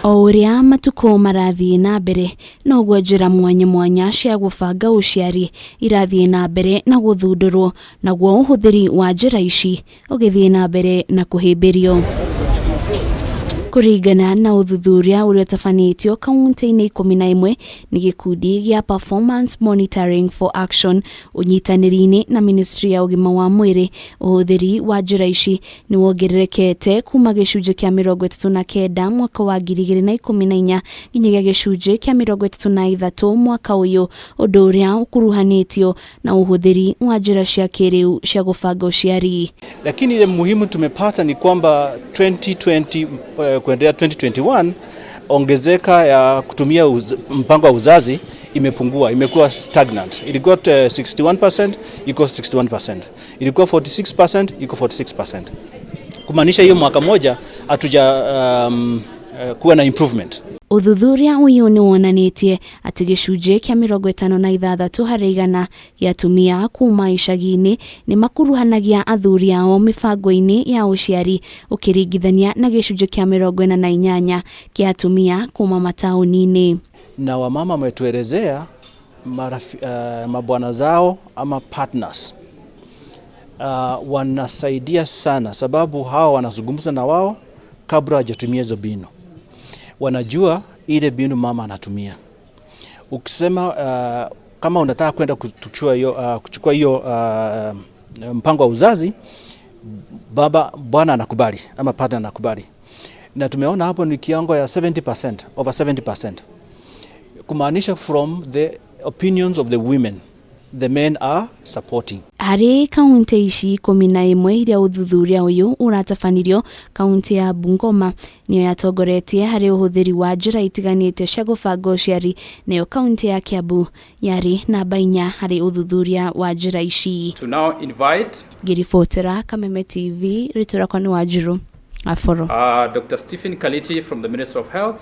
O ũrĩa matukũ marathiĩ na mbere, noguo njĩra mwanya mwanya cia gũbanga ũciari irathiĩ na mbere na gũthundũrwo, naguo ũhũthĩri wa njĩra ici ũgĩthiĩ na mbere na kũhĩmbĩrio. Kũringana na ũthuthuria ũrĩa ũtabanĩtio kaunti-inĩ 11 nĩ gĩkundi gĩa Performance Monitoring for Action ũnyitanĩri-inĩ na Ministry ya ũgima wa mwĩrĩ, ũhũthĩri wa njĩra ici nĩ wongererekete kuma gĩcunjĩ kĩa 39 mwaka wa 2014 nginyagia gĩcunjĩ kĩa 33 mwaka ũyũ, ũndũ ũrĩa ũkuruhanĩtio na ũhũthĩri wa njĩra cia kĩrĩu cia gũbanga ũciari. Lakini ile muhimu tumepata ni kwamba 2020 kuendelea 2021 ongezeka ya kutumia mpango wa uzazi imepungua, imekuwa stagnant. Ilikuwa 61%, iko 61%. Ilikuwa 46%, iko 46%. Kumaanisha hiyo mwaka moja hatuja kuwa na improvement. Ũthuthuria ũyũ nĩ wonanĩtie atĩ gĩcunjĩ kĩa 56% gĩa atumia kuma icagi-inĩ nĩ makuruhanagia athuri ao mĩbango-inĩ ya ũciari ũkĩringithania na gĩcunjĩ kĩa 48 kĩa atumia kuma mataũni-inĩ. Na wamama wametuelezea mabwana zao ama partners wanasaidia sana, sababu hawa wanazungumza na wao kabla hawajatumia hizo mbinu. Wanajua ile mbinu mama anatumia. Ukisema kama unataka kwenda kuchukua hiyo mpango wa uzazi, baba bwana anakubali ama partner anakubali. Na tumeona hapo ni kiwango ya 70%, over 70%. Kumaanisha from the opinions of the women, the men are supporting. Harĩ kaunti ici 11 iria ũthuthuria ũyũ ũratabanirio, kaunti ya Bungoma nĩyo yatongoretie harĩ ũhũthĩri wa njĩra itiganĩte cia gũbanga ũciari, nayo kaunti ya Kiambu yarĩ namba 4 harĩ ũthuthuria wa njĩra ici. To now invite Ngĩribotera Kameme TV, rĩtwa rĩakwa nĩ Wanjiru Aboro. Dr. Stephen Kaliti from the Ministry of Health.